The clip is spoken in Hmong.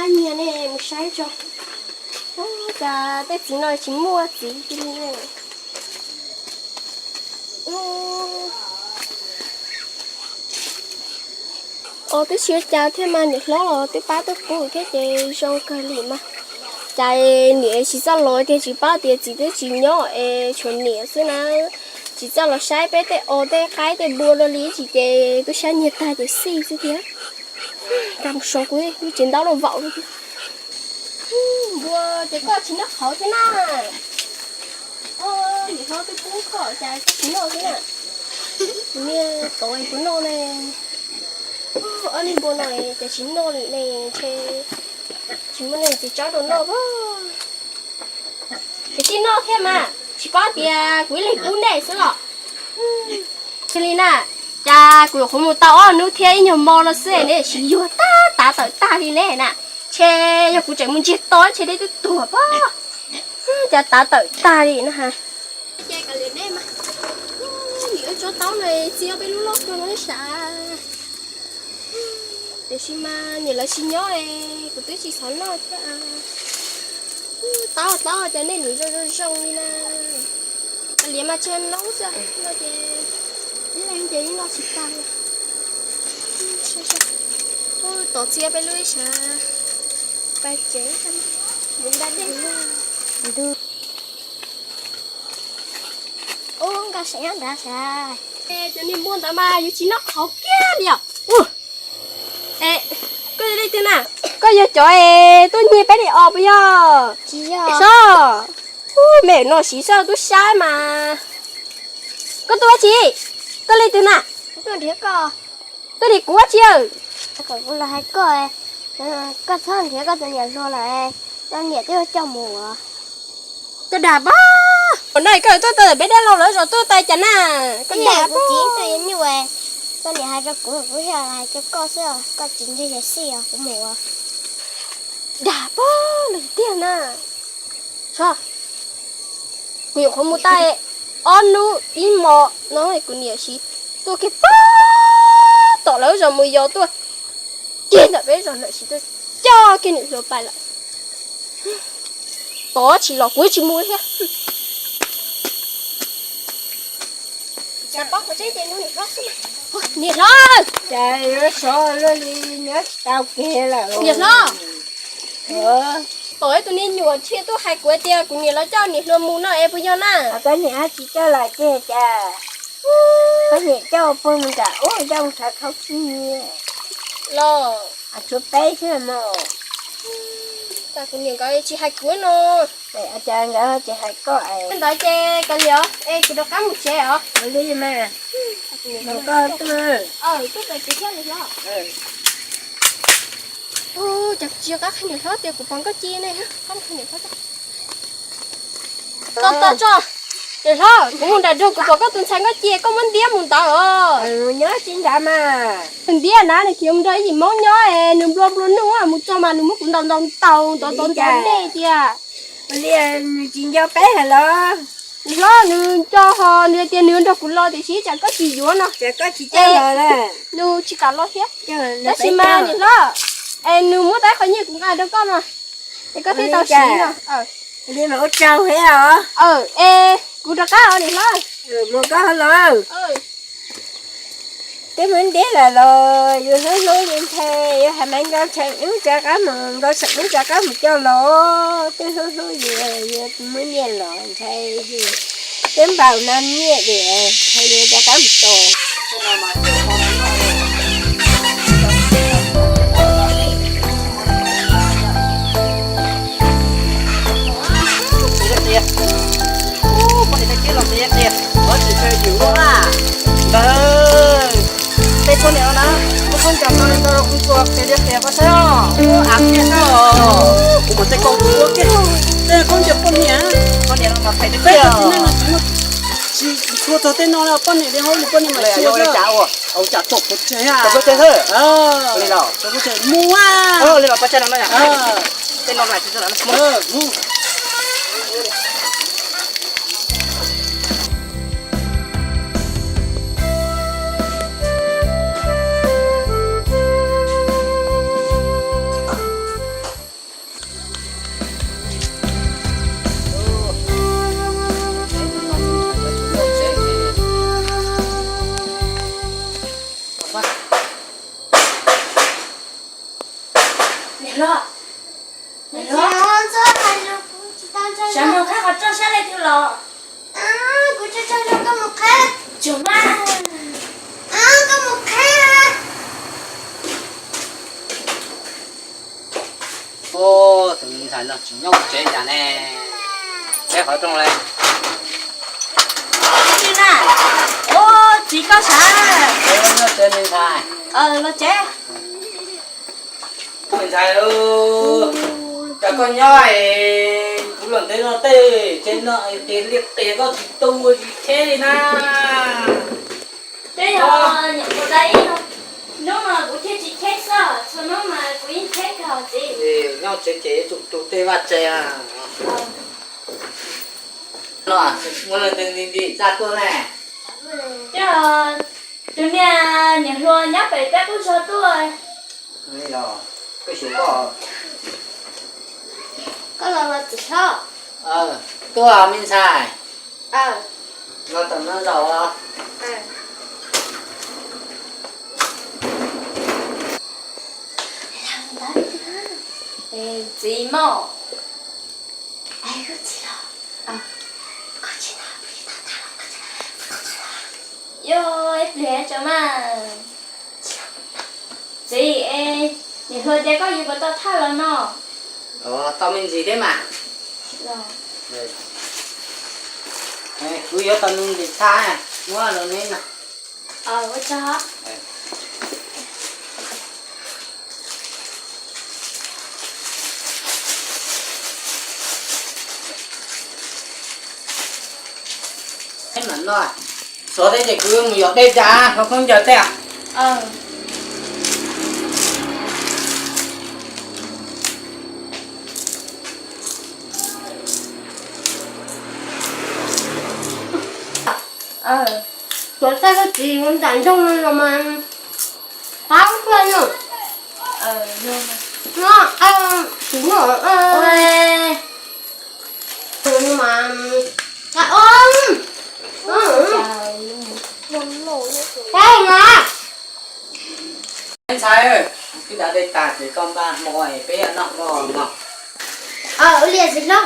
Nyiag ne, mus saib tso. Ub, cas tej txiv no tsis muaj txiv li ne. Os, twb tsis ua cas thiab mas, niam hlob los twb pab tuaj pub thiab ces zoo kawg li mas. Cas niam tsis txawj los tiag, tsis paub tias txiv twb tsis nyob es tshuav niam xwb na. Tsis txawj los saib peb tej os tej qaib tej npua rau li tsis ces twb saib nyiag tag ces xij xwb thiab. Rau mus so kuv lub tsev ntaub los vaum li thiab. Npua ces koj tsis noj qhauv thiab na. Niam hlob twb pub koj cas koj tsis noj thiab na. Kuv niag tod kuv noj ne. Ob niag npua no ces tsis noj li ne, ntshe tsis muaj neeg tsis tsob rau noj. Ces tij noj thiab mas, tsis paub tias kuv ib leeg pub nej xwb los. Cia li na, cas kuv yuav qhuav mus tau ob hnub thiab ib nyuag mo no xwb ne, sis yuag tag tav tawm tag li ne na. Ntshe yog kuv tseem mus ntsiag to ntshe deb twb tuag pob. Cas tav tawm tag li na ha. Ces kav liam nej mas, niam wb tsob taub no txi ob peb lub loj kawg no sav. Tiam sis mas niam lawv tsis nyob es kuv twb tsis xav noj thiab. Taub taub cas nej niam zoo zoo zoo li na. Kav liam mas tseg noob xwb no ces ib leeg ces ib noj tsis tag li. Tos txi ob peb lub ib sav pais tsev mus da dej. Ub, nkag seem nyob nrad sav. Cov niag npua ntawd mas yus tsis noj qhauv kiag li os. Koj yog leej twg na? Koj yog cov es tuaj nyiag peb daim os puas yog? Tsis yog. Soj, ub, me no siv soj tub sab mas. Koj tuaj ua tsi? Koj leej twg na? Tuaj nrhiav koj. Tuaj nrhiav kuv ua tsi? Kom kuv los hais koj, koj txhob nrhiav koj tus niam hluas lawm, koj niam twb coj mus. Koj dag pob. Ua no koj tuaj tau peb dab laug lawv zos tuaj tas cas na? Koj dag pob. Koj niam hais rau kuv, kuv thiaj hais rau koj xwb, koj tsis ntseeg ces xij os, kuv mus. Dag pob los tiag na. Tso, kuv nyuam qhuav mus tau ob hnub ib hmo no kuv niam siv tuaj kiag pab tom lawv zos mus yos tuaj kiag ntawm peb zos ntawm siv tuaj coj kiag niam hluas pais lawm. Tos tsis los kuv tsis mus thiab. Niam hlob, cas yuav sov luaj li, nyob tsis tau kiag lawm niam hlob. Tos ib tug me nyuam thiaj tuaj hais kuv tias kuv niam los coj niam hluas mus no es puas yog na? Koj niam tsis coj los ces cas, koj niam coj pw mus nram ub, coj mus khav khaub khib nyiaj los. Tshuav peb xwb mas. Cas kuv niam nkawd tsis hais kuv no. Cas nkawd tsis hais koj es ntawd ces kav liam es kuv rov qab mus tsev os. Ua li mas, mus koj tuaj. Tuaj pem kev thiab niam hlob. Cas kuv tsis nco qab qhia niam hlob tias kuv pom nkauj ci ne. Tso tso, niam hlob, kuv mus nram nroog kuv pom koj tus ntxhais nkauj ci, koj muab ntiab mus ntawd os. Nyob tsis nrad mas. Nws ntiab na, nws khiav mus nrog ib yim Hmoob nyob es nws nplua nplua nuj, mus txog mas nws muab kuv ntaus ntaus ntaus ntaus ntaus ntaus dej tias. Ua li nws tsis nco peb hais los? Niam hlob, nws nco ho nws tias nws yuav nrog kuv los tiam sis tsam koj tsis yuav no. Tsam koj tsis coj los na. Nws tsis kam los thiab. Tab sis mas niam hlob, es nws muab tau qhov nyiaj kuv nqa rau koj no, es koj thiaj tau siv no. Li mas ua tsaug thiab os. Es kuv rov qab os niam hlob. Mus koj los. Twb muab ntiab lawm los yus hlub hlub li nthe, yuav hais mas nkauj ntshai wb rov qab mus, nkauj ntshai wb rov qab mus coj los, twb hlub hlub yus, yus muab nyiaj los ntshai, twb npaum no nyiaj diam, ntshai yus rov qab mus tos. Poj niam tsis qhia los ntawd, tej poj niam no na, muab khaub ncaws no rau kuv tus qhias li qhias koj saib os. Av kiag xwb os, kuv mam tej koj ua kiag, tej khaub ncaws poj niam, poj niam no mas phem tiag tiag. Tsis tshua txog tej no poj niam li hauv li poj niam mas tshua. Mus a. Mus qhab qhov rooj sab leej twg los? Kuv tso tso koj mus qhab. Tsuag mas. Koj mus qhab. Tus me ntxhais no tsis nyob tsev cas ne? Qhab qhov rooj li. Tsis na. Txiv koj sav. Nyob tsev me ntxhais. Los tsev. Me ntxhais, cas koj nyob es kuv los ntev no tej tsev no qias li qias koj tsis tu tsis cheb li na. Peb yog nyuam qhuav da ib hnub no kuv thiaj tsis cheb xwb, txhua hnub mas kuv yeej cheb kawg txiv. Nyob tsev ces yuav tsum tu tej vaj tse. No, muaj leej twg nti nti txaj tuaj ne? Yog tus niag niam hluas nyob pem peb qub zog tuaj. Koj los los txiv hlob. Tuaj me ntxhais. Los tom no zaum os. Txiv mog. Yog ib pliag tso mas. Txiv, niam hluas tias koj yuav puas tau thaj los no? Tau me ntsis thiab mas. Kuv yuav tau me ntsis thaj, muab rau neb no. Eb, mam noj, xov thiab ces kuv mus yos dej rau hauv khaub ncaws tej. Tuav txaj koj txiv, nram nroog no los mas qab kawg no. No, tus no, mas, ntxhais, twb da dej tag ces koj npaj hmo peb noj hmo no. Ua li txiv hlob.